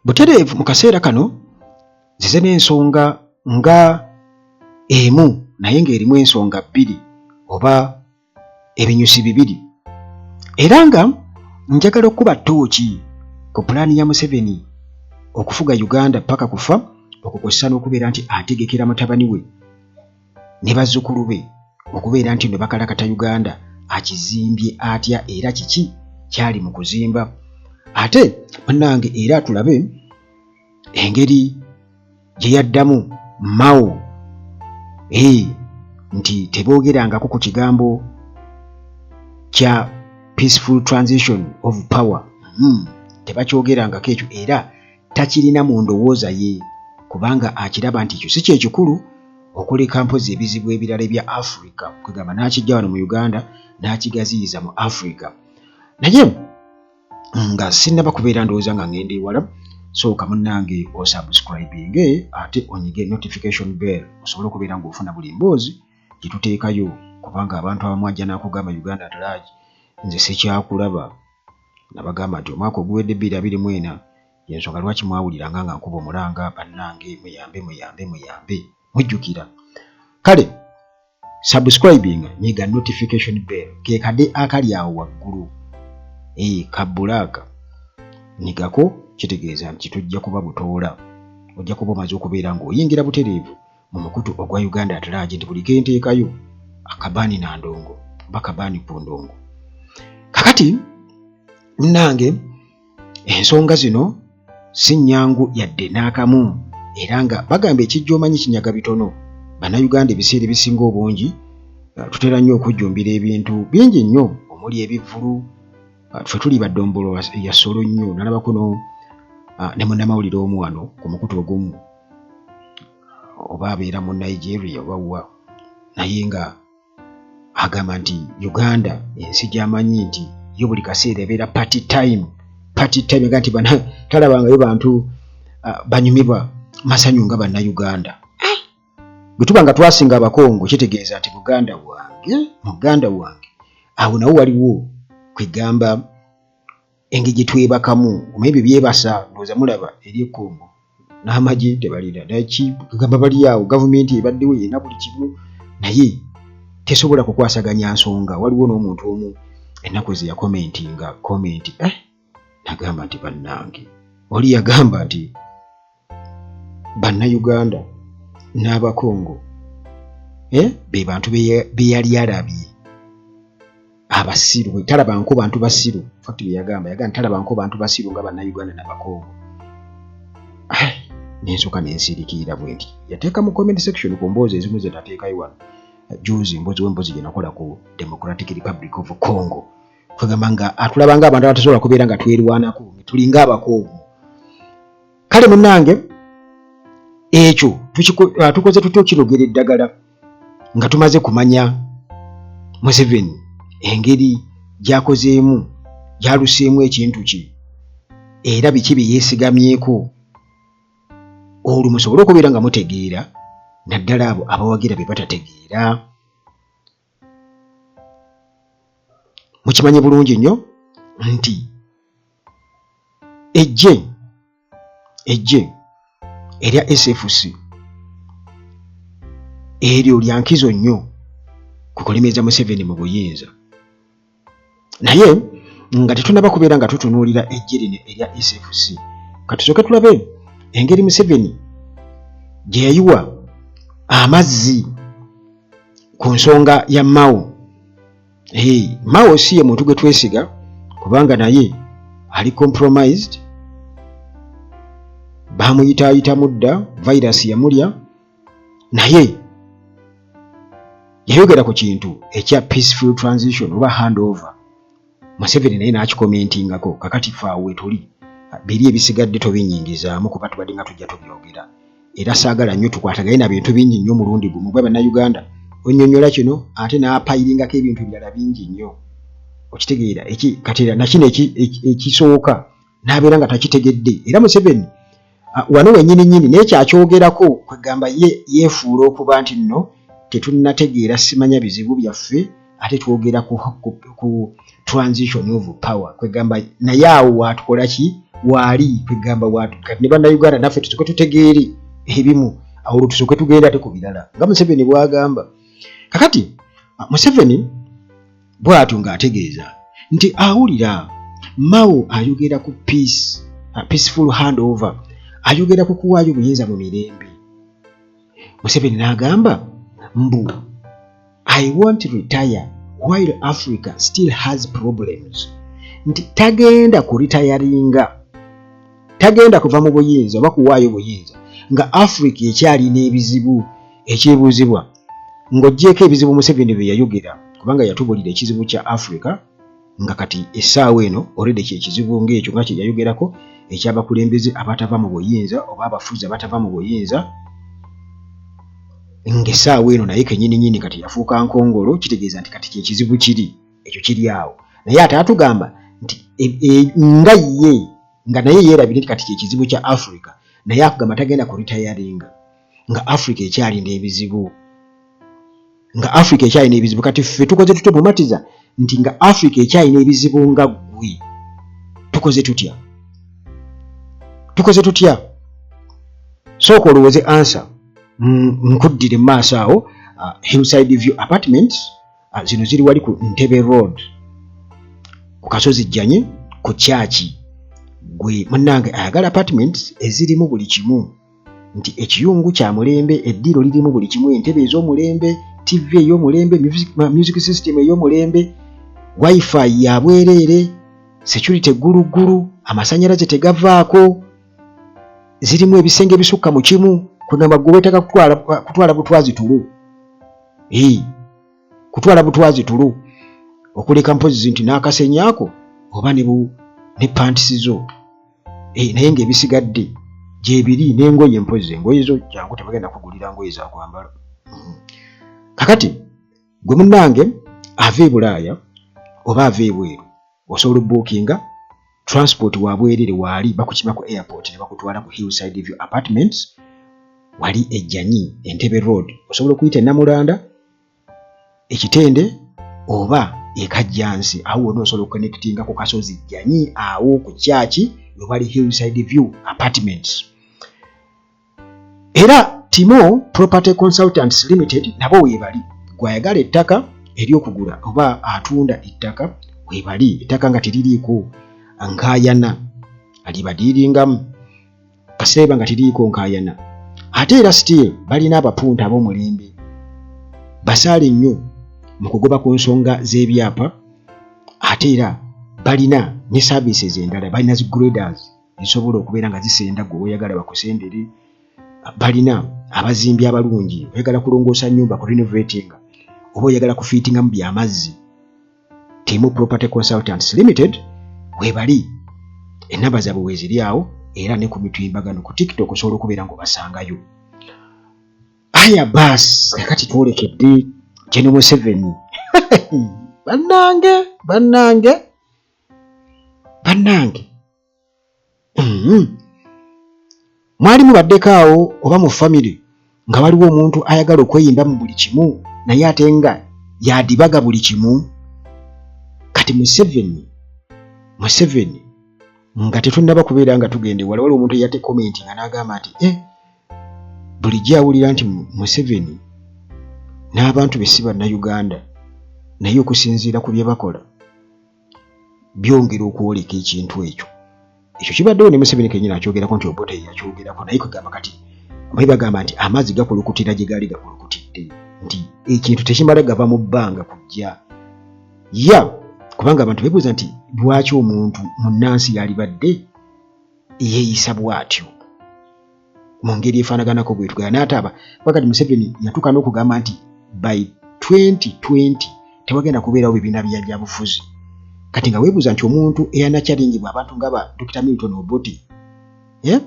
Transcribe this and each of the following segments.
Butereevu mu kaseera kano zize n'ensonga nga emu naye ng'erimu ensonga bbiri oba ebinyusi bibiri, era nga njagala okukuba ttooki ku pulaani ya Museveni okufuga Uganda paka kufa, okwo kw'ossa n'okubeera nti ategekera mutabani we ne bazzukulu be okubeera nti no bakalakata Uganda akizimbye atya era kiki kyali mu kuzimba. Ate munnange era tulabe engeri gye yaddamu Mao nti teboogerangako ku kigambo kya peaceful transition of power. Tebakyogerangako ekyo era takirina mu ndowooza ye kubanga akiraba nti ekyo si kye kikulu okuleka mpozi ebizibu ebirala ebya Africa, kwegamba n'akijja wano mu Uganda n'akigaziyiza mu Africa. Naye nga sinnaba kubeera ndowooza nga ngenda ewala, sooka munnange osubscribinge ate onyige notification bell osobole okubeera ng'ofuna buli mboozi gye tuteekayo, kubanga abantu abamu ajja n'akugamba Uganda at large nze sikyakulaba. Nabagamba nti omwaka oguwedde 2024 y'ensonga lwaki mwawuliranga nga nkuba omulanga, bannange muyambe muyambe muyambe, mujjukira. Kale subscribing, nyiga notification bell, ke kade akali awo waggulu ka black, nyigako, kitegeeza nti tujja kuba butoola, ojja kuba omaze okubeera ng'oyingira butereevu mu mukutu ogwa Uganda at large nti buli kenteekayo akabaani na ndongo oba kabaani ku ndongo. Kakati munnange ensonga zino si nnyangu yadde n'akamu, era nga bagamba ekijja omanyi kinyaga bitono. Bannayuganda ebiseera ebisinga obungi tutera nnyo okujjumbira ebintu bingi nnyo omuli ebivvulu. Ffe tuli baddombolo ya ssolo nnyo. Nalabako ne munnamawulire omu wano ku mukutu ogumu, oba abeera mu Nigeria oba wa, naye nga agamba nti Uganda ensi gy'amanyi nti yo buli kaseera ebeera party time, party time, aga nti talabangayo bantu banyumirwa masanyu nga Bannayuganda. Bwe tuba nga twasinga Abakongo, kitegeeza nti muganda wange awo nawo waliwo kwegamba engeri gye twebakamu, omanyi ebyo byebasa, ndowooza mulaba eri e Congo n'amagye tebalina naki, kugamba bali awo gavumenti ebaddewo erina buli kimu naye tesobola kukwasaganya nsonga. Waliwo n'omuntu omu ennaku ezo yakomentinga comment, nagamba nti bannange, oli yagamba nti Bannayuganda n'Abakongo be bantu be yali alabye abasiru, talabanko bantu basiru. Fact bye yagamba, yagamba talabanko bantu basiru nga Bannayuganda n'Abakongo. Nensooka nensiriikirira bwe nti yateeka mu comment section ku mboozi ezimu ze nateekayo wano juzi, mboozi w'emboozi gye nakola ku Democratic Republic of Congo, kwegamba nga atulaba nga abantu abatasobola kubeera nga twerwanako, tulinga Abakongo. Kale munnange ekyo tukoze tutya okirogera eddagala nga tumaze kumanya Museveni engeri gy'akozeemu, gy'aluseemu ekintu kye era biki bye yeesigamyeko, olwo musobole okubeera nga mutegeera, naddala abo abawagira bye batategeera. Mukimanyi bulungi nnyo nti eggye erya SFC eryo lya nkizo nnyo ku kulemeza Museveni mu buyinza, naye nga tetunnaba kubeera nga tutunuulira eggye lino erya SFC, katusooke tulabe engeri Museveni gye yayiwa amazzi ku nsonga ya Mao. Mao si ye muntu gwe twesiga kubanga naye ali compromised, baamuyitaayitamu dda, virus yamulya, naye yayogera ku kintu ekya peaceful transition oba handover, Museveni naye n'akikomentingako. Kakati ffe awo wetuli, biri ebisigadde tobinyingizaamu kuba tubadde nga tujja tubyogera, era saagala nnyo tukwatagane na bintu bingi nnyo omulundi gumu. Gwe Bannayuganda onnyonnyola kino ate n'apayiringako ebintu ebirala bingi nnyo, okitegeera kati era nakino ekisooka n'abeera nga takitegedde. Era Museveni wano wennyini nnyini naye kyakyogerako, kwegamba ye yeefuula okuba nti nno tetunnategeera simanya bizibu byaffe, ate twogera ku transition of power, kwegamba naye awo watukola ki Waali kwegamba watu kati ne Bannayuganda naffe tusooke tutegeere ebimu, awo olwo tusooke tugende ate ku birala nga Museveni bw'agamba. Kakati Museveni bw'atyo ng'ategeeza nti awulira Mao ayogera ku peace, peaceful handover, ayogera ku kuwaayo obuyinza mu mirembe. Museveni n'agamba mbu I won't retire while Africa still has problems, nti tagenda kuritayaringa, tagenda kuva mu buyinza oba kuwaayo buyinza nga Africa ekyalina ebizibu. Ekyebuuzibwa, ng'oggyeeko ebizibu Museveni bye yayogera, kubanga yatubulira ekizibu kya Africa nga kati essaawa eno already kyekizibu ng'ekyo nga kye yayogerako ekyabakulembeze abatava mu buyinza oba abafuzi abatava mu buyinza, ng'essaawa eno naye kennyini nnyini kati yafuuka nkongolo, kitegeeza nti kati kyekizibu kiri ekyo kiri awo. Naye ate atugamba nti nga ye nga naye yeerabire nti kati kyekizibu kya Africa, naye akugamba tagenda kuritayaringa nga Africa ekyalina ebizibu, nga Africa ekyalina ebizibu. Kati ffe tukoze tutya bumatiza nti nga Africa ekyalina ebizibu nga ggwe? Tukoze tutya? Tukoze tutya? Sooka olowooze answer nkuddire mu maaso awo. Hillside View Apartments, zino ziri wali ku Ntebe Road ku kasozi Jjanye ku kyaki. Gwe munnange ayagala apartments ezirimu buli kimu, nti ekiyungu kya mulembe, eddiiro lirimu buli kimu, entebe ez'omulembe, TV ey'omulembe, music system ey'omulembe, wifi ya bwereere, security gguluggulu, amasanyalaze tegavaako, zirimu ebisenge ebisukka mu kimu, kwegamba gwe weetaaga kutwala butwazi tulo, kutwala butwazi tulo, okuleka mpozi nti n'akasenyaako oba ne pantisi zo, naye ng'ebisigadde gyebiri n'engoye, mpozi engoye zo jangu, tebagenda kugulira ngoye za kwambala. Kakati gwe munnange ava e Bulaaya oba ava ebweru, osobola obuukinga transport wa bwerere, waali bakukima ku airport ne bakutwala ku Hillside View Apartments wali ejjanyi Entebe Road. Osobola okuyita Enamulanda, Ekitende oba Ekajjansi, awo wonna osobola okuconnectinga ku kasozi Jjanyi awo ku kyaki we wali Hillside View Apartments. Era Timo Property Consultants Limited nabo weebali. Gwayagala ettaka eryokugula oba atunda ettaka, weebali. Ettaka nga teririiko nkaayana, alibadiiringamu kaseera nga teririiko nkaayana. Ate era still balina abapunta ab'omulembe, basaale nnyo mu kugoba ku nsonga z'ebyapa. Ate era balina ne services endala, balina zi graders ezisobola okubeera nga zisenda gwe weeyagala bakusendere, balina abazimbi abalungi, oyagala kulongoosa nnyumba, ku renovating, oba oyagala kufiitingamu byamazzi, Timo Property Consultants Limited webali. Enamba zaabwe weeziri awo, era ne ku mitimbagano ku TikTok osobola okubeera ng'obasangayo. Aya baasi, kakati twolekedde General Museveni. Bannange, bannange, bannange. Mwali mubaddeko awo oba mu famire nga waliwo omuntu ayagala okweyimba mu buli kimu, naye ate nga yadibaga buli kimu? Kati Museveni nga tetunnaba kubeera nga tugenda ewala, waliwo omuntu eyate comment nga n'agamba nti bulijjo awulira nti Museveni n'abantu be si Bannayuganda, naye okusinziira ku bye bakola byongera okwoleka ekintu ekyo. Ekyo kibaddewo ne Museveni kennyini akyogerako nti Obote yakyogerako, naye kugamba kati omanyi bagamba nti amazzi gakulukutira gye gaali gakulukutidde, nti ekintu tekimala gava mu bbanga kujja ya, kubanga abantu beebuuza nti lwaki omuntu munnansi yalibadde yeeyisa bw'atyo mu ngeri efaanaganako bwetugala n'ataaba. Kuba kati Museveni yatuuka n'okugamba nti by 2020 tewagenda kubeerawo bibiina bya byabufuzi. Kati nga weebuuza nti omuntu eyanakyaringibwa abantu nga ba Dr Milton Obote, eh?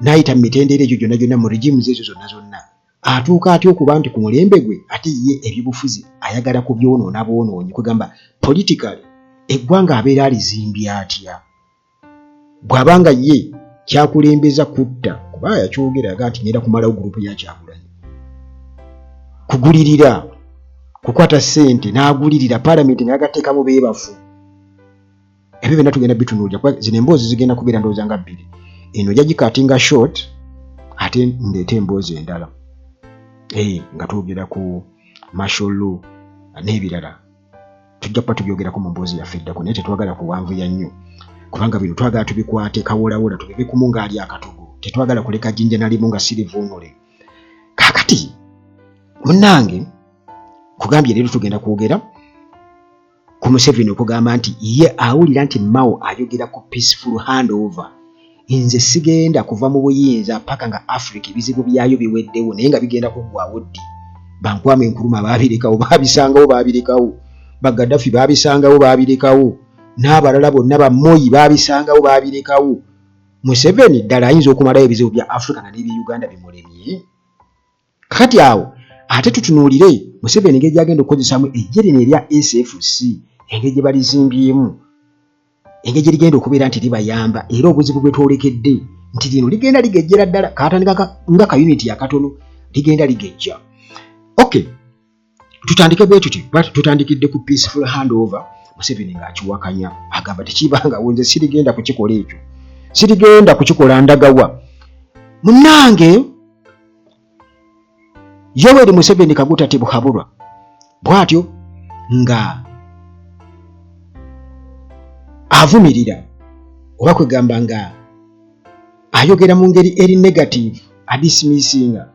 N'ayita mu mitendera egyo gyonna gyonna, mu regimes ezo zonna zonna, atuuka atya okuba nti ku mulembe gwe ate ye ebyobufuzi ayagala kubyonoona bwonoonyi? Kwegamba politically eggwanga abeera alizimbye atya bw'abanga ye kyakulembeza kutta? Kuba yakyogera aga nti ngenda kumalawo gurupu ya Kyagulanyi, kugulirira, kukwata ssente n'agulirira paalamenti nga yagateekamu beebafu. Ebyo byonna tugenda bitunuulira kuba zino emboozi zigenda kubeera ndowooza nga bbiri. Eno ojja gicuttinga short, ate ndeete emboozi endala nga twogera ku martial law n'ebirala. Tujja kuba tubyogerako mu mboozi yaffe eddako, naye tetwagala kuwanvuya nnyo kubanga bino twagala tubikwate kawolawoola, tubibikumu ng'ali akatogo. Tetwagala kuleka jjinja na limu nga sirivuunule. Kaakati munnange, kugambye leero tugenda kwogera ku Museveni okugamba nti ye awulira nti Mao ayogera ku peaceful handover. Nze sigenda kuva mu buyinza paka nga Africa ebizibu byayo biweddewo. Naye nga bigenda kuggwawo ddi? Ba Kwame Nkrumah baabirekawo, baabisangawo, baabirekawo. Ba Gaddafi baabisangawo, baabirekawo. N'abalala bonna, ba Moi baabisangawo, baabirekawo. Museveni ddala ayinza okumalayo ebizibu bya Africa nga n'ebya Uganda bimulemye? Kakati awo ate tutunuulire Museveni engeri gyagenda okukozesamu eggye lino erya SFC, engeri gye balizimbyemu, engeri gye ligenda okubeera nti libayamba, era obuzibu bwe twolekedde nti lino ligenda ligejjera ddala. Katandika nga ka unit akatono, ligenda ligejja. Okay, tutandike bwe tuti. Tutandikidde ku peaceful handover. Museveni ng'akiwakanya, agamba tekibangawo, nze sirigenda kukikola ekyo, sirigenda kukikola. Ndagawa munnange Yoweri Museveni Kaguta Tibuhaburwa bw'atyo nga avumirira oba kwegamba nga ayogera mu ngeri eri negative, adismissinga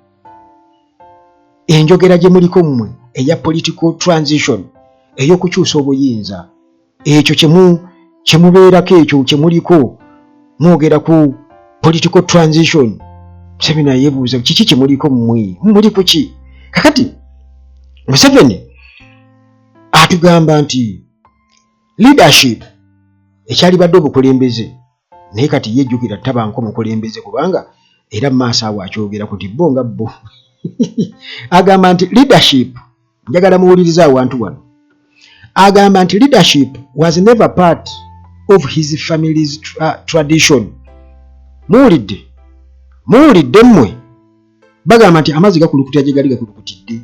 enjogera gye muliko mmwe eya political transition, ey'okukyusa obuyinza. Ekyo kyemubeerako, ekyo kyemuliko, mwogera ku political transition. Museveni ayeebuuza kiki kyemuliko mmwe, muli ku ki? Kakati Museveni atugamba nti leadership ekyalibadde obukulembeze, naye kati yejjukira tabanko mukulembeze, kubanga era mu maaso awo akyogera kuti bo nga bo agamba nti leadership, njagala muwulirize awantu wano, agamba nti leadership was never part of his family's tradition. Muwulidde? Muwulidde mmwe? Bagamba nti amazzi gakulukutira gye gali gakulukutidde,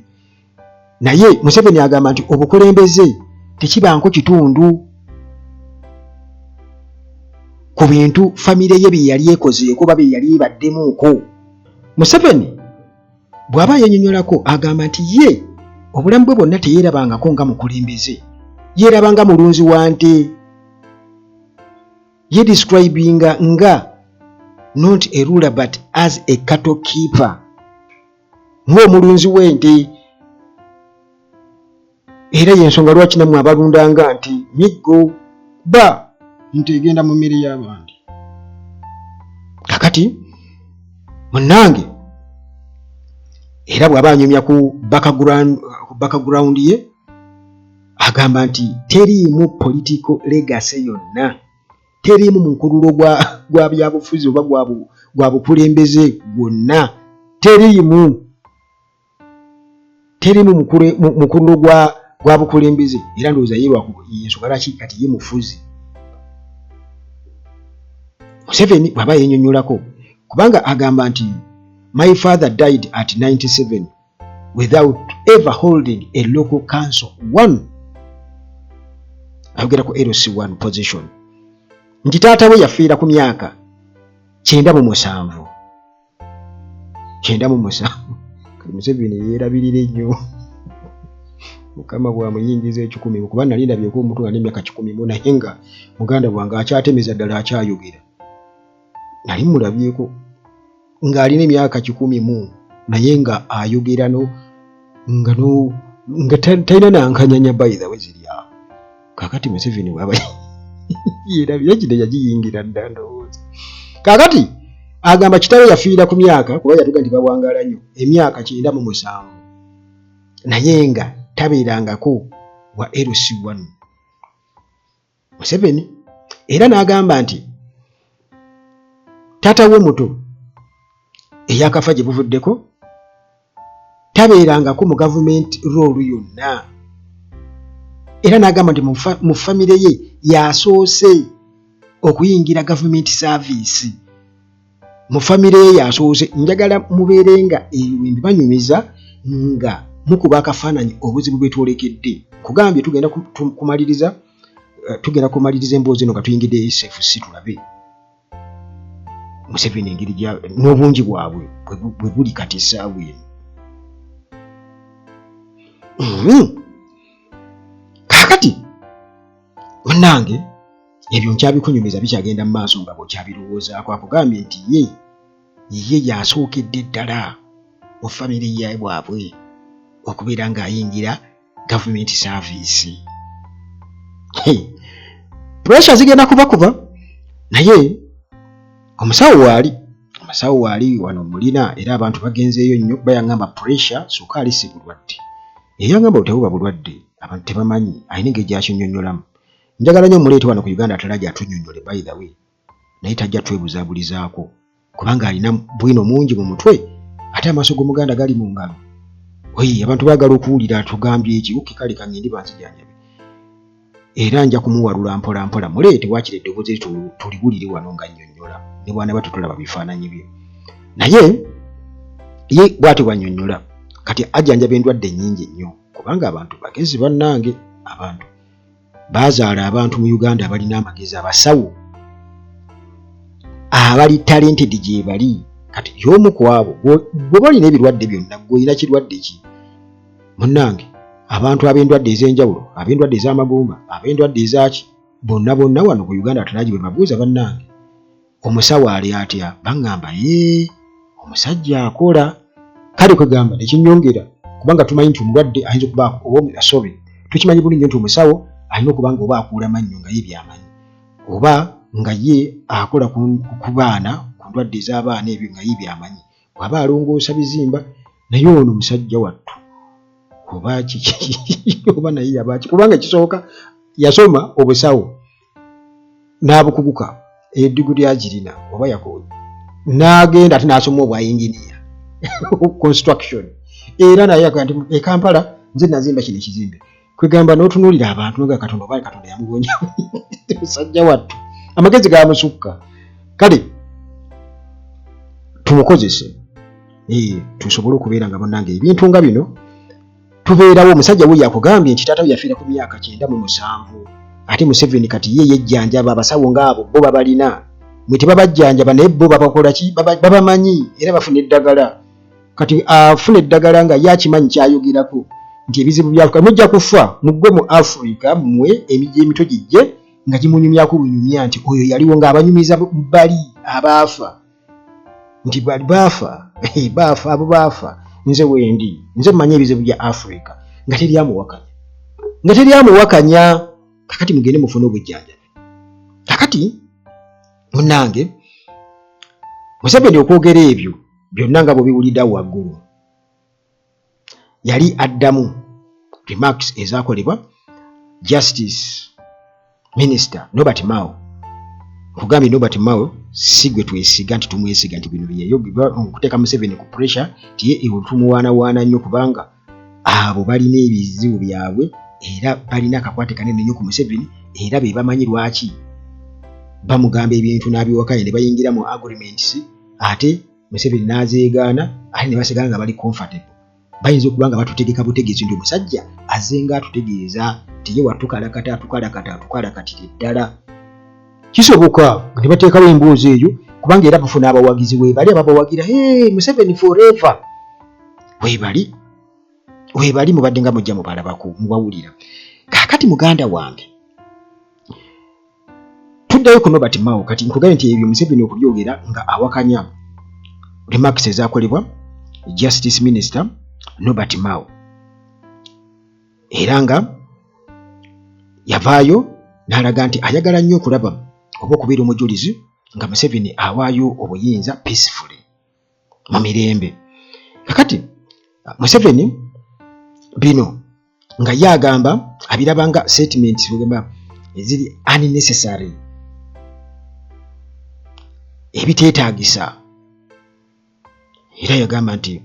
naye Museveni agamba nti obukulembeze tekibanko kitundu ku bintu famire ye bye yali ekozeeko oba bye yali ebaddemuuko. Museveni bw'aba yenyonyolako agamba nti ye obulamu bwe bwonna teyeerabangako nga mukulembeze, yeerabanga mulunzi wa nte. Ye describinga nga not a ruler but as a cattle keeper, ng'omulunzi w'ente. Era yensonga lwaki nammwe abalundanga nti miggo ba nti egenda mu mmere y'abandi. Kakati munnange, era bw'aba anyumya ku background ye, agamba nti teriimu political legacy yonna, teriimu mukululo gwa byabufuzi oba gwa bukulembeze gwonna, teriimu mukululo gwa bukulembeze. Era ndowooza ye yensonga lwaki kati ye mufuzi. Museveni bw'aba yenyonyolako, kubanga agamba nti my father died at 97 without ever holding a local council one, ayogera ku LC1 position, nti taata we yafiira ku myaka 97, 97. Kati Museveni yeerabirira ennyo, Mukama bw'amuyingiza 100, kuba nali ndabyeko omuntu nga n'emyaka 100 naye nga muganda bwange akyatemeza ddala, akyayogera. Nali mulabyeko ng'alina emyaka 100 naye nga ayogera no nga no nga talina nankanyanya. By the way, ziri awo. Kakati Museveni bwaba yerabira kino, yagiyingira dda ndowooza. Kakati agamba kitaawe yafiira ku myaka, kuba yatuga nti bawangaala nnyo, emyaka 97, naye nga tabeerangako wa LC1. Museveni era n'agamba nti taata we muto eyakafa gye buvuddeko tabeerangako mu gavumenti role yonna. Era n'agamba nti mu famire ye yasoose okuyingira gavumenti service, mu famire ye yasoose. Njagala mubeere nga ebyo mbibanyumiza nga mukuba akafaananyi obuzibu bwe twolekedde. Kugambye tugenda kumaliriza. Tugenda kumaliriza emboozi eno nga tuyingidde SFC, tulabe Museveni engeri n'obungi bwabwe bwe buli kati essaawa eno. Kaakati munnange, ebyo nkyabikunyumiza, bikyagenda mu maaso nga bw'okyabirowoozaako. Akugambye nti ye yasookedde ddala mu famire bwabwe okubeera ng'ayingira gavumenti service. Pressure zigenda kubakuba, naye omusawo waali, omusawo waali wano mulina, era abantu bagenzeeyo nnyo kuba yaŋŋamba pressure sukaali si bulwadde. Eyangamba tebuba bulwadde, abantu tebamanyi, alina engeri gy'akinnyonnyolamu. Njagala nnyo muleete wano ku Uganda Atalagi atunnyonnyole, by the way, naye tajja twebuzaabulizaako kubanga alina bwino mungi mu mutwe, ate amaaso g'Omuganda gali mu ngalo. Oyi, abantu baagala okuwulira tugambye eki. Okay, kale kaŋŋende banzijanjabe, era nja kumuwalula mpola mpola muleete, waakiri eddoboozi eri tuliwulire wano nga nnyonnyola, ne bw'anaaba tetulaba bifaananyi bye. Naye ye bw'atyo bw'annyonnyola. Kati ajjanjaba endwadde nnyingi nnyo, kubanga abantu bagezi bannange. Abantu baazaala abantu mu Uganda abalina amagezi, abasawo abali talented gye bali. Kati y'omu ku abo. Gwe balina ebirwadde byonna, gwe olina kirwadde ki munnange? Abantu ab'endwadde ez'enjawulo, ab'endwadde ez'amagumba, ab'endwadde ezaki, bonna bonna wano ku Uganda Atalagi bwe babuuza, "Bannange, omusawo ali atya?" baŋŋamba, "Ye omusajja akola." Kale kwegamba nekinyongera, kubanga tumanyi nti omulwadde ayinza okuba oba, sorry, tukimanyi bulungi nti omusawo alina okuba nga oba akuula mannyo nga ye byamanyi, oba nga ye akola ku baana, ku ndwadde ez'abaana, ebyo nga ye byamanyi, bw'aba alongoosa bizimba. Naye ono musajja wattu oba kiki, oba naye yabaki? Kubanga ekisooka yasoma obusawo n'abukuguka, ediguli agirina, oba yakola n'agenda ate n'asoma obwa engineer construction, era naye agamba nti e Kampala nze nazimba kino ekizimbe. Kwegamba n'otunuulira abantu nga Katonda, oba Katonda yamugonya musajja wattu, amagezi gamusukka. Kale tumukozese, tusobole okubeera nga bonnange ebintu nga bino tubeerawo. Omusajja we yakugambye nti taata we yafiira ku myaka 97, ate Museveni kati ye yejjanjaba. Abasawo ngaabo bo babalina, mwe tebabajjanjaba, naye bo babakola ki? Babamanyi era bafuna eddagala. Kati afuna eddagala nga ye akimanyi kyayogerako nti ebizibu bya Afrika, mujja kufa muggwe mu Afrika mmwe. Emijja emito gijje nga gimunyumyako bunyumya nti oyo yaliwo ng'abanyumiza bali abaafa nti bali baafa, baafa abo baafa, nze wendi, nze mmanyi ebizibu bya Afrika, nga teryamuwakanya, nga teryamuwakanya. Kakati mugende mufune obujjanjabi. Kakati munnange, Museveni okwogera ebyo byonna nga bwebiwulidde waggulu, yali addamu remarks ezakolebwa Justice Minister Norbert Mao. Nkugambye, Norbert Mao si gwe twesiga nti tumwesiga nti bino byeyo okuteeka Museveni ku pressure, ti ye ewo tumuwaanawaana nnyo, kubanga abo balina ebizibu byabwe era balina akakwate kanene nnyo ku Museveni, era be bamanyi lwaki bamugamba ebintu n'abiwakanya ne bayingira mu agreements, ate Museveni n'azeegaana, ate ne basigala nga bali comfortable. Bayinza okuba nga batutegeka butegezi nti omusajja azenga atutegeeza nti ye watukalakata, atukalakata, atukalakatira eddala. Kisoboka ne bateekawo emboozi eyo, kubanga era bafuna abawagizi. Weebali ababawagira, "Hey, Museveni forever." Weebali, weebali, mubadde nga mujja mubalabako, mubawulira. Kaakati muganda wange, tuddayo ku Norbert Mao. Kati nkugambye nti ebyo Museveni okubyogera nga awakanya remarks ezakolebwa Justice Minister Norbert Mao, era nga yavaayo n'alaga nti ayagala nnyo okulaba oba okubeera omujulizi nga Museveni awaayo obuyinza peacefully, mu mirembe. Kakati Museveni bino nga ye agamba abiraba nga statements ogamba eziri unnecessary, ebiteetaagisa. Era yagamba nti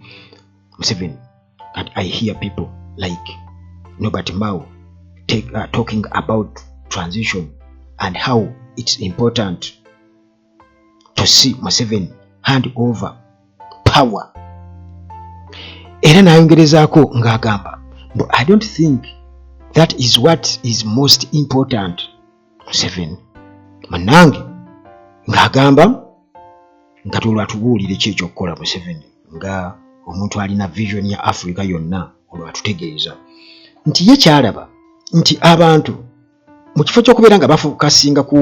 Museveni, "And I hear people like Norbert Mao talking about transition and how it's important to see Museveni hand over power." Era n'ayongerezaako ng'agamba mbu, "I don't think that is what is most important." Museveni munnange ng'agamba nga tolwa tubuulire ki ekyokukola. Museveni nga omuntu alina vision ya Africa yonna, olwatutegeeza nti ye kyalaba nti abantu mu kifo ky'okubeera nga bafocusinga ku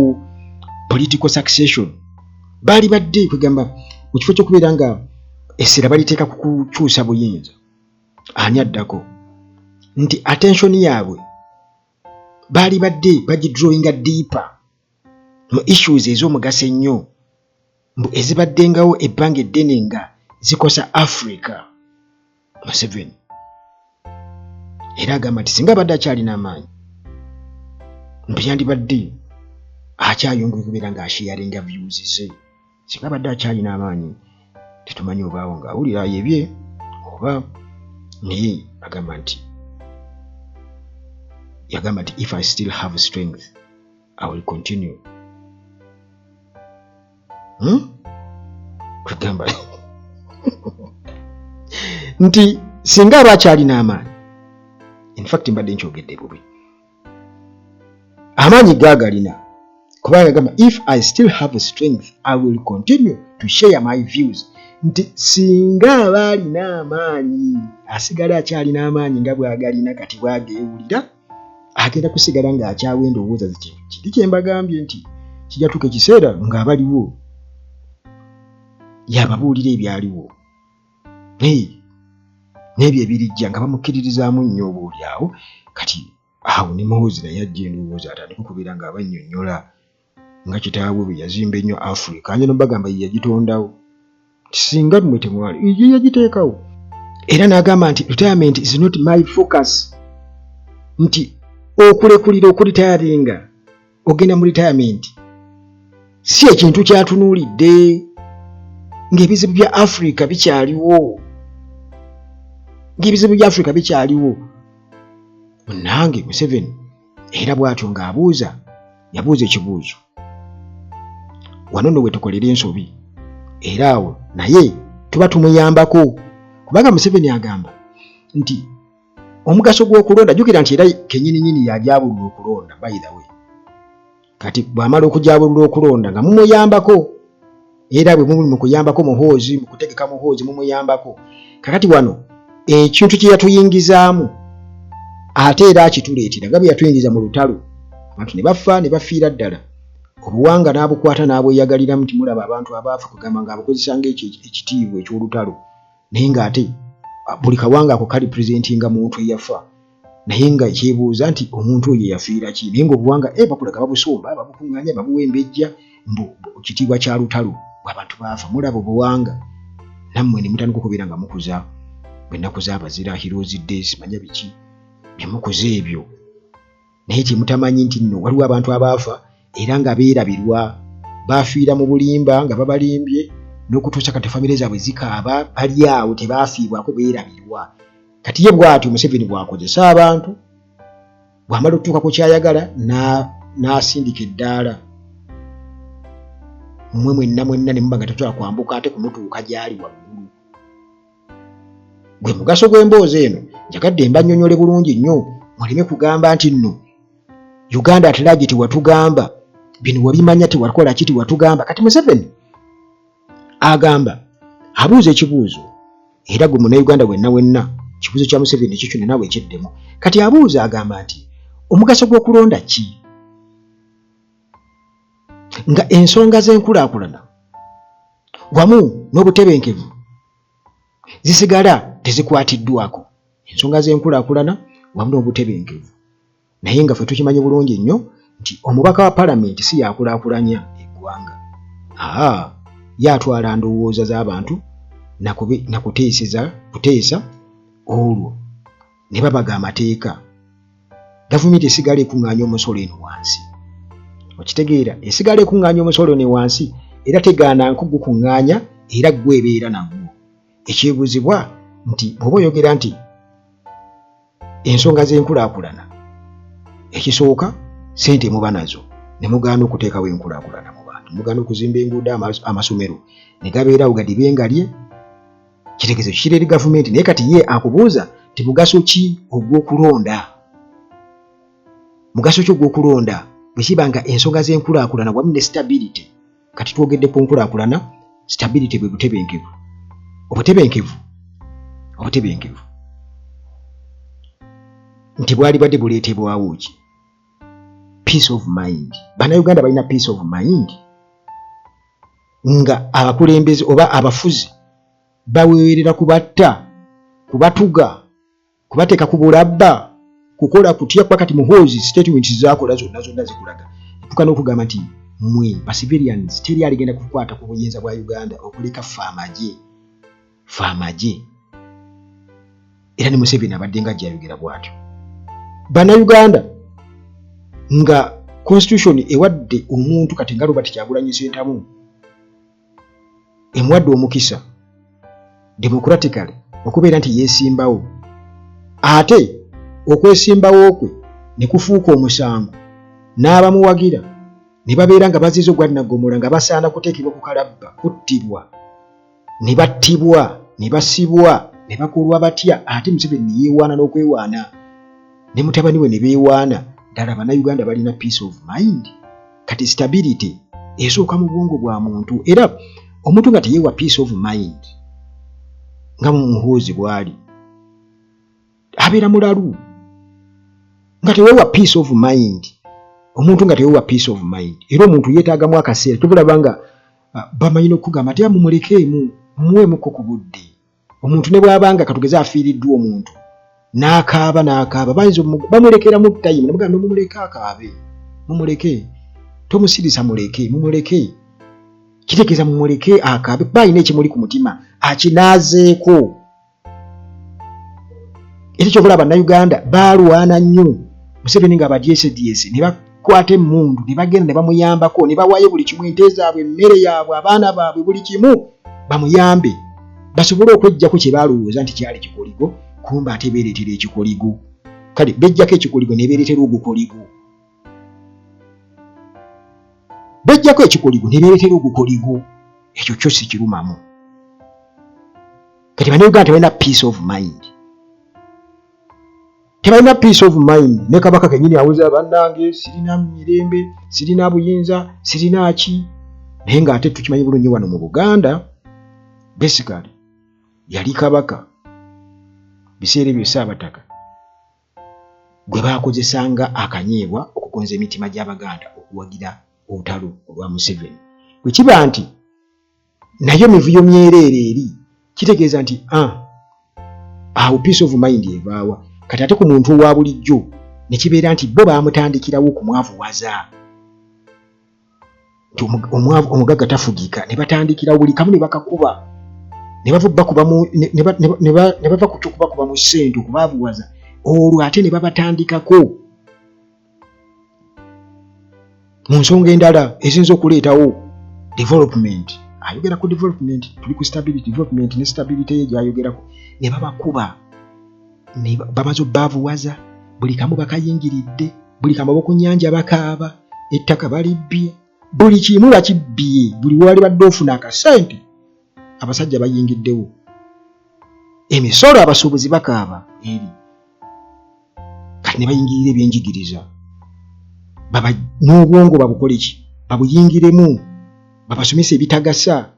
political succession, baali badde kwegamba mu kifo ky'okubeera nga essira baliteeka ku kukyusa buyinza ani addako, nti attention yaabwe baali badde bagidrawinga deeper mu issues ez'omugaso ennyo mbu ezibaddengawo ebbanga eddene nga zikosa Africa. Museveni era agamba nti singa abadde akyalina amaanyi, mbu yandibadde akyayongera okubeera ng'asharinga views ze. Singa abadde akyalina amaanyi, tetumanyi obaawo ng'awulira ayebye oba, naye agamba nti, yagamba nti, "If I still have strength, I will continue." Kwegamba nti singa aba akyalina amaanyi, infact mbadde nkyogedde bubi, amaanyi gaagalina, kubanga yagamba, "If I still have strength, I will continue to share my views," nti singa aba alina amaanyi, asigala akyalina amaanyi nga bw'agalina kati, bw'ageewulira, agenda kusigala ng'akyawa endowooza ze. Kiri kye mbagambye nti kijja tuuka ekiseera ng'abaliwo yababuulira ebyaliwo n'ebyo ebirijja nga bamukkiririzaamu nnyo oba oli awo. Kati awo ne Muhoozi naye ajja endowooza atandike okubeera ng'abannyonnyola nga kitaawe bwe yazimba ennyo Africa. Anja nobagamba ye yagitondawo, singa mmwe temwali, ye yagiteekawo. Era n'agamba nti retirement is not my focus, nti okulekulira, okuretiringa, ogenda mu retirement si ekintu kyatunuulidde ng'ebizibu bya Africa bikyaliwo, ng'ebizibu bya Africa bikyaliwo. Munnange Museveni era bw'atyo ng'abuuza, yabuuza ekibuuzo wano nno we tukolera ensobi, era awo naye tuba tumuyambako, kubanga Museveni agamba nti omugaso gw'okulonda, jjukira nti era kennyininyini yajabulula okulonda, by the way. Kati bw'amala okujabulula okulonda nga mumuyambako, era bwe muli mu kuyambako Muhoozi, mu kutegeka Muhoozi, mumuyambako. Kakati wano ekintu kye yatuyingizaamu ate era akituleetera, nga bwe yatuyingiza mu lutalo, abantu ne bafa ne bafiira ddala, obuwanga n'abukwata n'abweyagaliramu nti mulaba abantu abaafa, kugamba ng'abukozesa ng'ekyo ekitiibwa eky'olutalo, naye ng'ate buli kawanga ako kali presentinga muntu eyafa, naye nga kyebuuza nti omuntu oyo yafiira ki? Naye ng'obuwanga bakulaga babusomba, babukuŋŋaanya, babuwa embejja mbu kitiibwa kya lutalo bw'abantu baafa. Mulaba obuwanga, nammwe ne mutandika okubeera nga mukuza bwennaku z'abazira, Heroes Days, manya biki byemukuza ebyo, naye kyemutamanyi nti nno waliwo abantu abaafa era nga beerabirwa, bafiira mu bulimba nga babalimbye, n'okutuusa kati famire zaabwe zikaaba, bali awo tebaafiibwako, beerabirwa. Kati ye bw'atyo Museveni bw'akozesa abantu, bw'amala okutuuka ku kyayagala n'asindika eddaala, mmwe mwenna mwenna ne muba nga tetusobola kwambuka ate kumutuuka gy'ali waggulu. Gwe mugaso gw'emboozi eno, njagadde mbannyonnyole bulungi nnyo, muleme kugamba nti nno Uganda at large tewatugamba bino, wabimanya tewakola ki, tewatugamba. Kati Museveni agamba, abuuza ekibuuzo, era gwe Munnayuganda wenna wenna, kibuuzo kya Museveni ekyo kyonna naawe ekyeddemu. Kati abuuza, agamba nti omugaso gw'okulonda ki nga ensonga z'enkulaakulana wamu n'obutebenkevu zisigala tezikwatiddwako? Ensonga z'enkulaakulana wamu n'obutebenkevu, naye nga ffe tukimanyi bulungi nnyo nti omubaka wa palamenti si yakulaakulanya eggwanga. Aa, ye atwala ndowooza z'abantu nakuteeseza kuteesa, olwo ne babaga amateeka. Gavumenti esigala ekuŋŋaanya omusolo eno wansi, okitegeera? Esigala ekuŋŋaanya omusolo eno wansi, era tegaana nkugukuŋŋaanya, era gwe ebeera nagwo. Ekyebuuzibwa nti bw'oba oyogera nti ensonga z'enkulaakulana, ekisooka sente muba nazo ne mugaana okuteekawo enkulaakulana mu bantu, mugaana okuzimba enguudo, amasomero ne gabeerawo gadibe ngalye, kitegeeza kikira eri gavumenti. Naye kati ye akubuuza nti mugaso ki ogw'okulonda? Mugaso ki ogw'okulonda? Bwe kiba nga ensonga z'enkulaakulana wamu ne stability, kati twogedde ku nkulaakulana, stability bwe butebenkevu, obutebenkevu, obutebenkevu nti bwali badde buleetebwawo ki? Peace of mind. Bannayuganda balina peace of mind nga abakulembeze oba abafuzi baweerera kubatta, kubatuga, kubateeka ku bulabba, kukola kutya? Kuba kati Muhoozi statements zakola zonna zonna zikulaga tuka n'okugamba nti mwe ba civilians teri aligenda kukwata ku buyinza bwa Uganda okuleka ffe amagye, ffe amagye. Era ne Museveni abadde nga ajja bw'atyo. Bannayuganda, nga constitution ewadde omuntu kati nga Robert Kyagulanyi Ssentamu, emuwadde omukisa democratically okubeera nti yeesimbawo, ate okwesimbawo kwe ne kufuuka omusango, n'abamuwagira ne babeera nga baziza ogwa naggomola, nga basaana kuteekebwa ku kalabba, kuttibwa, ne battibwa, ne basibwa, ne bakolwa batya, ate Museveni ne yeewaana n'okwewaana ne mutabani we ne beewaana. Ddala Bannayuganda balina peace of mind? Kati stability esooka mu bwongo bwa muntu, era omuntu nga teyeewa peace of mind nga Muhoozi bw'ali, abeera mulalu. Nga teweewa peace of mind, omuntu nga teweewa peace of mind, era omuntu yeetaagamu akaseera. Tubulaba nga bamanyi n'okugamba nti mumulekeemu, mumuweemuko ku budde. Omuntu ne bw'abanga katugeze afiiriddwa omuntu n'akaaba n'akaaba, bayinza bamulekeramu time, nemugamba nomumuleke akaabe, mumuleke, tomusirisa, muleke, mumuleke. Kitegeeza mumuleke akaabe kuba alina ekimuli ku mutima akinaazeeko. Era kyova Bannayuganda baalwana nnyo Museveni nga badyesedyese, ne bakwata emmundu ne bagenda ne bamuyambako, ne bawaayo buli kimu, ente zaabwe, emmere yaabwe, abaana baabwe, buli kimu, bamuyambe basobole okweggyako kye baalowooza nti kyali kikoligo. Kumba ate beereetera ekikoligo. Kale bejjako ekikoligo ne beereetera ogukoligo, bejjako ekikoligo ne beereetera ogukoligo. Ekyo kyo si kirumamu. Kati Bannayuganda tebalina peace of mind, tebalina peace of mind. Ne Kabaka kenyini awuza, "Bannange, sirina mirembe, sirina buyinza, sirina ki." Naye ng'ate tukimanyi bulungi wano mu Buganda, basically yali Kabaka biseera ebyo Ssaabataka gwe baakozesanga akanyeebwa okugonza emitima gy'Abaganda okuwagira olutalo olwa Museveni. Bwe kiba nti naye mivuyo myereere eri, kitegeeza nti awo peace of mind evaawa? Kati ate ku muntu owa bulijjo ne kibeera nti bo baamutandikirawo okumwavuwaza nti omugagga tafugika, ne batandikirawo buli kamu ne bakakuba, ne bava bakuba ne bava ku kyokubakuba mu ssente okubaavuwaza, olwo ate ne babatandikako mu nsonga endala eziyinza okuleetawo development. Ayogera ku development, tuli ku stability, development ne stability ye gyayogerako, ne babakuba ne bamaze obbaavuwaza, buli kamu bakayingiridde, buli kamu ab'oku nnyanja bakaaba, ettaka balibbye, buli kimu bakibbye, buli wali badde ofuna akasente abasajja bayingiddewo, emisolo, abasuubuzi bakaaba eri. Kati ne bayingirira ebyenjigiriza n'obwongo babukole ki? Babuyingiremu, babasomesa ebitagasa,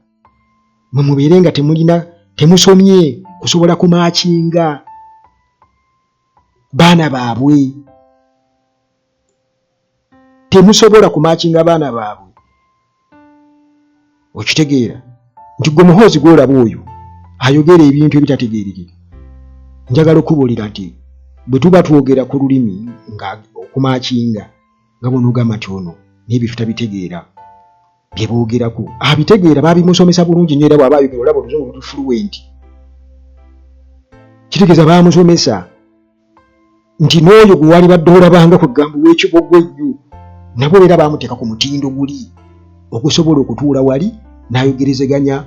mwe mubeere nga temulina, temusomye kusobola kumakinga baana baabwe, temusobola kumakinga baana baabwe. Okitegeera nti gwe Muhoozi gwolaba oyo ayogera ebintu ebitategeerekeka, njagala okubuulira nti bwe tuba twogera ku lulimi nga okumakinga, nga bw'onoogamba nti ono n'ebifo tabitegeera, bye boogerako abitegeera, baabimusomesa bulungi nnyo, era bw'aba ayogera olaba oluzungu luli fluent. Kitegeeza baamusomesa nti n'oyo gwe wali badde olabanga kwegamba ow'ekibogwe ennyo, nabo era baamuteeka ku mutindo guli ogusobola okutuula wali n'ayogerezeganya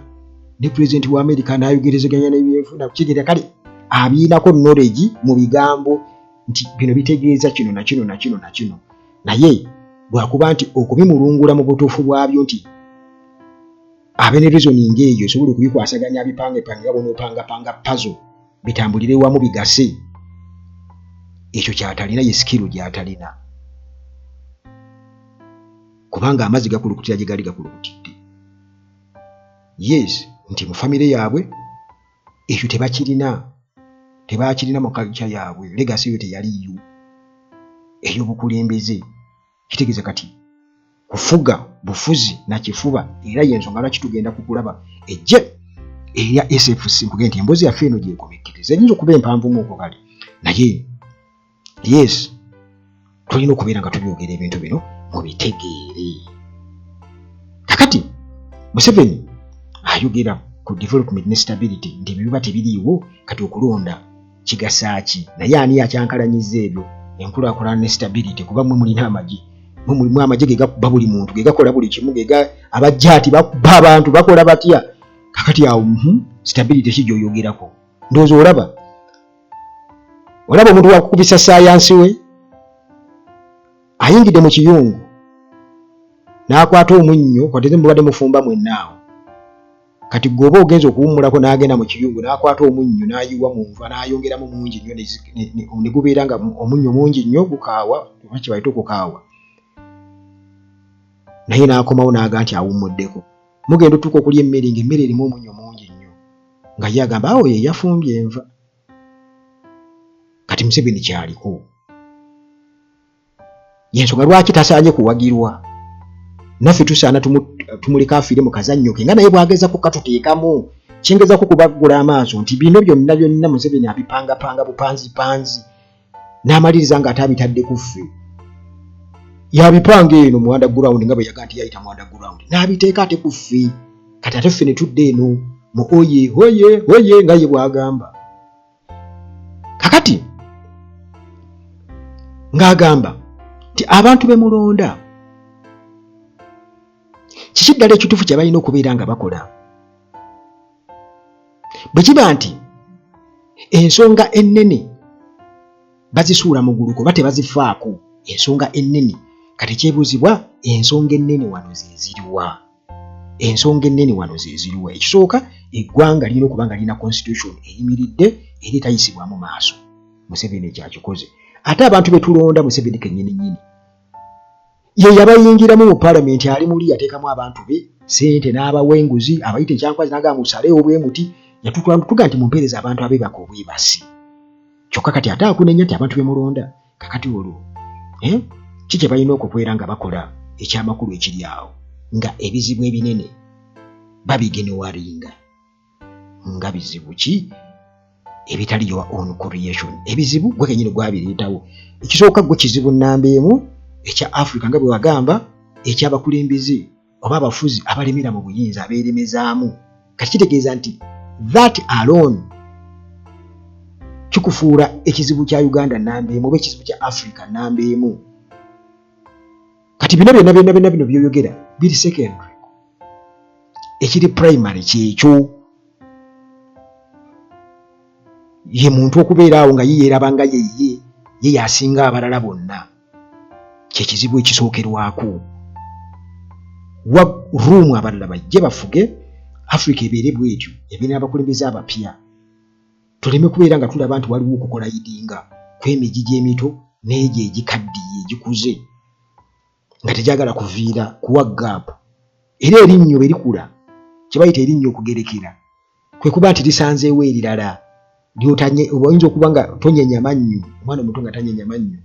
ne pulezidenti wa Amerika, n'ayogerezeganya n'ebyenfuna. Kitegeera kale abiinako knowledge mu bigambo nti bino bitegeeza kino na kino na kino na kino, naye lwakuba nti okubimulungula mu butuufu bwabyo nti abe ne reasoning eyo esobola okubikwasaganya, abipangepange nga bonoopangapanga puzzle, bitambulire wamu bigase, ekyo kyatalina, ye skill gyatalina. Kubanga amazzi gakulukutira gye gaali gakulukutidde. Yes, nti mu famire yaabwe ekyo tebakirina, tebakirina mu culture yaabwe, legacy eyo teyaliiyo ey'obukulembeze. Kitegeeza kati kufuga bufuzi na kifuba, era y'ensonga lwaki tugenda ku kulaba ejje erya SFC. Nkugende nti emboozi yaffe eno gyekomekkiriza eyinza okuba empanvumuuko kale, naye yes, tulina okubeera nga tubyogera ebintu bino mubitegeere. Kakati Museveni ayogera ku development ne stability nti ebyo biba tebiriiwo, kati okulonda kigasaaki? Naye ani akyankalanyiza ebyo, enkulaakulana ne stability? Kuba mwe mulina amagye, mwe mulimu amagye ge gakuba buli muntu, ge gakola buli kimu, ge abajjaati bakuba abantu, bakola batya? Kakati awo stability ki gy'oyogerako? Ndowooza olaba omuntu wakukubisa sayansi we ayingidde mu kiyungu n'akwata omunnyo, kwateze mubadde mufumba mwenna awo. Kati gwe oba ogenza okuwummulako, n'agenda mu kiyungu n'akwata omunnyo n'ayiwa mu nva n'ayongeramu mungi nnyo, ne gubeera nga omunnyo mungi nnyo gukaawa, oba kye bayita okukaawa. Naye n'akomawo n'aga nti awummuddeko. Mugenda otuuka okulya emmere ng'emmere erimu omunnyo mungi nnyo, nga ye agamba awo ye yafumbye enva. Kati Museveni kyaliko, yensonga lwaki tasaanye kuwagirwa. Naffe tusaana tumuleka afiire mu kazannyo ke nga naye bw'agezako katuteekamu. Kyengezako kubaggula amaaso nti bino byonna byonna Museveni abipangapanga bupanzipanzi n'amaliriza ng'ate abitadde ku ffe. Yabipanga eno mu underground, nga bwe yaga nti yayita mu underground n'abiteeka ate ku ffe. Kati ate ffe ne tudda eno mu oye oye oye nga ye bw'agamba. Kakati ng'agamba nti abantu be mulonda, kiki ddala ekituufu kye balina okubeera nga bakola? Bwe kiba nti ensonga ennene bazisuula mu guluko oba tebazifaako, ensonga ennene, kati kyebuuzibwa, ensonga ennene wano ze ziriwa? Ensonga ennene wano ze ziriwa? Ekisooka, eggwanga lirina okuba nga lirina constitution eyimiridde era etayisibwamu maaso. Museveni ekyakikoze. Ate abantu be tulonda, Museveni kennyini nnyini ye yabayingiramu mu paalamenti, ali muli yateekamu abantu be sente n'abawa enguzi, abayita ekyankwazi n'agamba musaleewo bwe muti. Yatutuga nti mumpeereza abantu abeebaka obwebasi. Kyokka kati ate akunenya nti abantu be mulonda, kakati olwo ki kye balina okubeera nga bakola ekyamakulu ekiri awo, nga ebizibu ebinene babiignoringa? Nga bizibu ki ebitali your own creation? Ebizibu gwe kenyini gwabireetawo. Ekisooka, gwe kizibu namba emu ekya Africa, nga bwe wagamba, ekyabakulembeze oba abafuzi abalemera mu buyinza, abeeremezaamu. Kati kitegeeza nti that alone kikufuula ekizibu kya Uganda namba emu oba ekizibu kya Africa namba emu. Kati bino byonna byonna byonna bino byoyogera biri secondary. Ekiri primary kyekyo ye muntu okubeera awo nga ye yeeraba nga yeye ye yasinga abalala bonna, kyekizibu ekisookerwako. Wa room abalala bajje bafuge Africa, ebeere bwetyo, ebeere n'abakulembeze abapya, tuleme kubeera nga tulaba nti waliwo okucollidinga kw'emigigi emito n'egyo egikaddiye, egikuze nga tegyagala kuviira kuwa gap. Era erinnyo bwe likula, kye bayita erinnyo okugerekera kwe kuba nti lisanzeewo erirala lyotanye. Oyinza okuba nga tonyenya mannyo, omwana omuto nga tanyenya mannyo,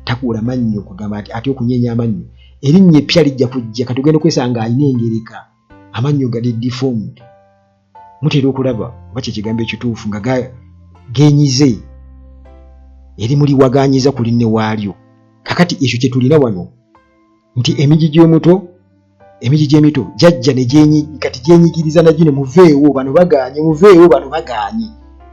takuula mannyo, kugamba nti atya okunyenya amannyo, erinnyo eppya lijja kujja. Kati ogenda okwesanga alina engereka, amannyo gali deformed. Mutera okulaba oba kyekigambo ekituufu, nga genyize, erimu liwaganyiza ku linne waalyo. Kakati ekyo kye tulina wano nti emigigi emito jajja ne kati gyenyigiriza na gino, muveewo bano bagaanye, muveewo bano bagaanye.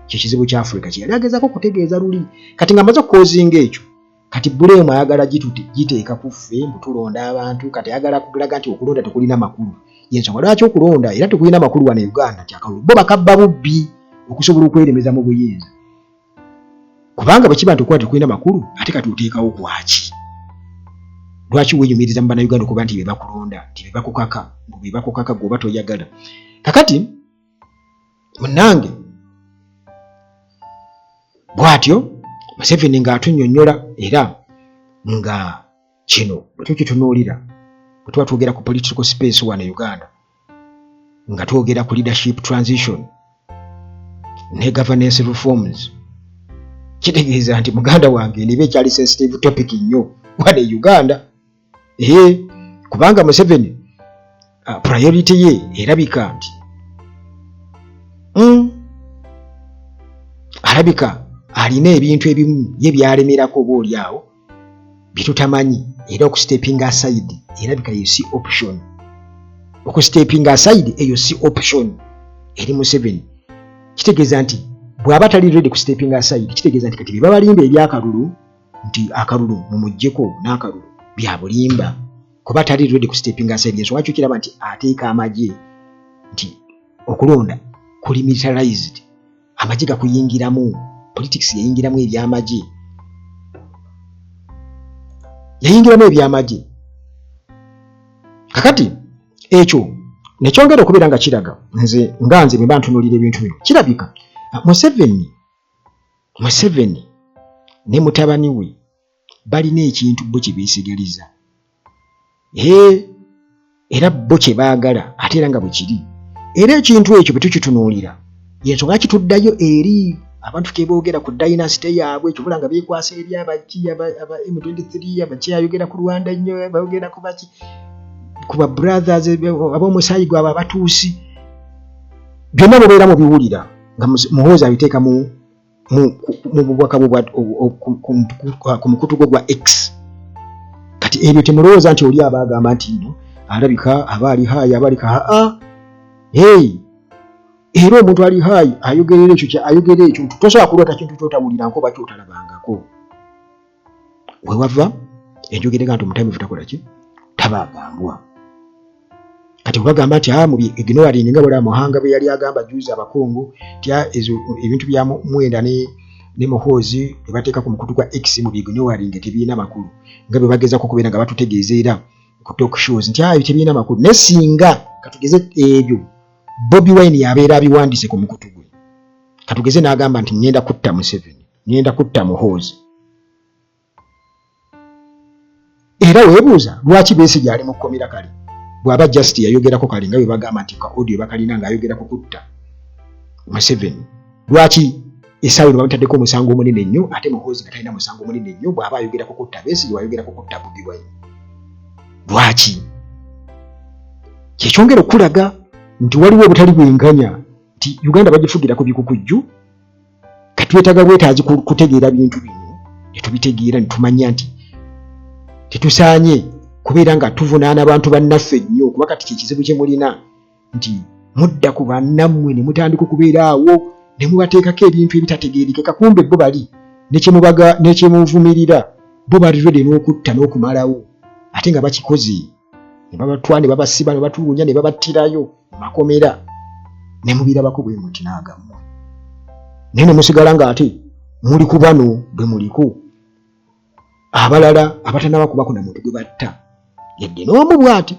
Kyekizibu kya Africa kyeyali agezaako okutegeeza luli. Kati nga amaze okucausinga ekyo, kati blame ayagala giteeka ku ffe mbu tulonda abantu. Kati ayagala kulaga nti okulonda tekulina makulu. Yensonga lwaki okulonda era tekulina makulu wano e Uganda, nti akalulu bo bakabba bubbi okusobola okweremeza mu buyinza. Kubanga bwe kiba nti okulonda tekulina makulu, ate kati oteekawo kwaki? Lwaki weeyumiriza mu Bannayuganda okuba nti be bakulonda, nti be bakukaka, mbu be bakukaka gwe oba toyagala? Kakati munnange, bw'atyo Museveni ng'atunnyonnyola, era nga kino bwe tukitunuulira Bwe tuba twogera ku political space wano e Uganda, nga twogera ku leadership transition ne governance reforms, kitegeeza nti, muganda wange, niba ekyali sensitive topic nnyo wano e Uganda. Ee, kubanga Museveni priority ye erabika nti alabika alina ebintu ebimu ye byalemerako oba oli awo byetutamanyi, era okustepinga aside erabika yo si option. Okustepinga aside eyo si option eri Museveni. Kitegeeza nti bw'aba tali ready kustepinga aside, kitegeeza nti kati bye babalimba ebyakalulu, nti akalulu mumuggyeko n'akalulu, bya bulimba, kuba tali ready kustepinga aside. Ensonga kyo kiraba nti ateeka amagye, nti okulonda kuli militarized, amagye gakuyingiramu, politics yayingiramu ebyamagye, yayingiramu ebyamagye. Kakati ekyo nekyongera okubeera nga kiraga nze, nga nze bwe mba ntunuulira ebintu bino, kirabika Museveni ne mutabani we balina ekintu bo kye beesigaliza, ee, era bo kye baagala, ate era nga bwe kiri. Era ekintu ekyo bwe tukitunuulira, yensonga kituddayo eri abantu keboogera ku dynasty yaabwe, kyobula nga beekwasa eri abaki aba M23, abaki ayogera ku Rwanda nnyo, bayogera ku baki, ku ba brothers ab'omusaayi gwabwe Abatuusi. Byonna mubeera mubiwulira nga Muhoozi abiteeka mu bubaka bwe ku mukutu gwe gwa X. Kati ebyo temulowooza nti oli aba agamba nti nno alabika aba ali high, aba alika aa. Hey, era omuntu ali high ayogerera ekyo ayogera ekyo nti tosobola kuloota kintu kyotawulirangako oba kyotalabangako. Wewava enjogerega nti omutamivu takola ki, taba agambwa. Kati bwebagamba nti ah, mubi ignoring, nga bwala Muhanga bwe yali agamba juzi Abakongo nti ah, ezo ebintu bya Mwenda ne Muhoozi bye bateeka ku mukutu gwa X mu ignoring, tebirina makulu, nga bwe bagezako okubeera nga batutegeeza era ku talk shows nti ah, ebyo tebirina makulu. Naye singa katugeze ebyo Bobi Wine yabeera abiwandiise ku mukutu gwe, katugeze n'agamba nti ngenda kutta Museveni, ngenda kutta Muhoozi, era weebuuza lwaki Besigye ali mu kkomera. Kale bw'aba just yayogerako kale nga bwe bagamba nti ka audio bakalina ng'ayogera ku kutta Museveni, lwaki essaawa eno bamutaddeko omusango omunene ennyo, ate Muhoozi nga talina musango munene nnyo? Bw'aba ayogera ku kutta Besigye, wayogera ku kutta Bobi Wine, lwaki? Kyekyongera okulaga nti waliwo obutali bwenkanya, nti Uganda bagifugira ku bikukujju. Katwetaaga bwetaazi kutegeera bintu bino, netubitegeera netumanya nti tetusaanye kubeera nga tuvunaana bantu bannaffe nnyo, kuba kati kyekizibu kye mulina nti mudda ku bannammwe ne mutandika okubeera awo ne mubateekako ebintu ebitategeerekeka. Kumbe bo bali nekyemuvumirira, bo bali ready n'okutta n'okumalawo, ate nga bakikoze ne babatwala ne babasiba ne batulugunya ne babattirayo mu makomera, ne mubirabako bwe muti n'agammwe, naye ne musigala ng'ate muli ku bano bwe muliko abalala abatanaba kubako na muntu gwe batta yadde n'omu bw'ati,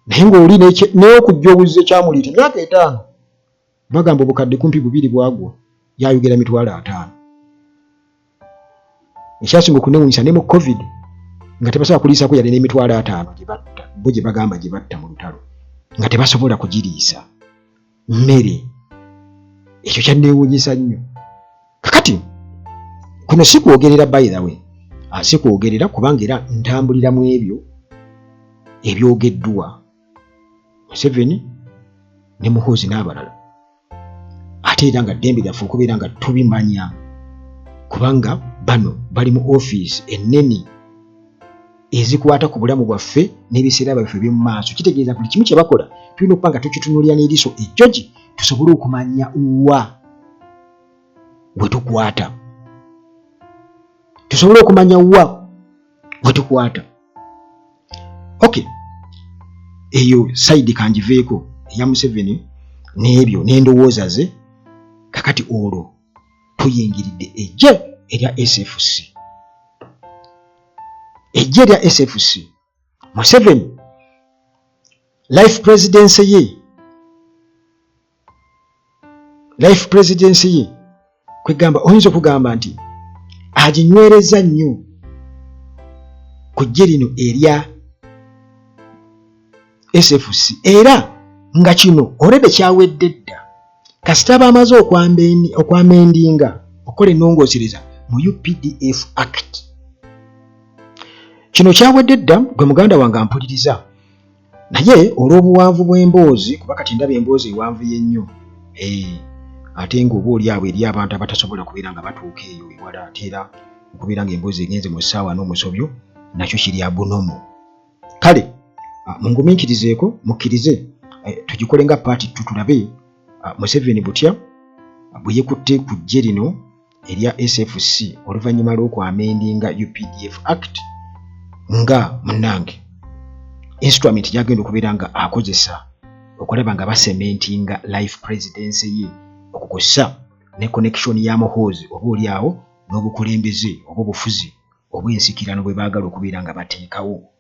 naye ng'oli n'okujja obuzze kyamuliita emyaka 50. Bagamba obukadde kumpi 2 bwagwa, yayogera 50,000. Ekyasinga okunewunyisa, ne mu COVID nga tebasobola kuliisako yadde n'50,000 gye batta, bo gye bagamba gye batta mu lutalo, nga tebasobola kugiriisa mmere. Ekyo kyanneewunyisa nnyo. Kakati kuno si kwogerera, by the way, si kwogerera, kubanga era ntambulira mu ebyo ebyogeddwa Museveni ne Muhoozi n'abalala, ate era nga ddembe lyaffe okubeera nga tubimanya, kubanga bano bali mu ofiisi ennene ezikwata ku bulamu bwaffe n'ebiseera byaffe eby'omu maaso. Kitegeeza buli kimu kye bakola tulina okuba nga tukitunuulira n'eriiso ejjogi, tusobole okumanya wa we tukwata, tusobole okumanya wa we tukwata. Okay, eyo side kangiveeko eya Museveni n'ebyo n'endowooza ze. Kakati olwo tuyingiridde ejje erya SFC, ejje erya SFC. Museveni life presidency ye, life presidency ye, kwegamba oyinza okugamba nti aginywereza nnyo ku ggye lino erya SFC, era nga kino already kyawedde dda kasita bamaze okwamendinga, okukola ennongoosereza mu UPDF Act. Kino kyawedde dda, gwe muganda wange ampuliriza. Naye olw'obuwanvu bw'emboozi, kuba kati ndaba emboozi ewanvuye nnyo, ate ng'oba oli awo eri abantu abatasobola kubeera nga batuuka eyo ewala, ate era okubeera ng'emboozi egenze mu ssaawa n'omusobyo nakyo kiri abunomo. Kale mungumiikirizeeko, mukkirize tugikole nga part 2, tulabe Museveni butya bwe yekutte ku ggye lino erya SFC oluvannyuma lw'okwamendinga UPDF Act nga munnange instrument gyagenda okubeera nga akozesa okulaba nga bacementinga life presidency ye, okukosa ne connection ya Muhoozi oba oli awo n'obukulembeze oba obufuzi obw'ensikirano bwe baagala okubeera nga bateekawo.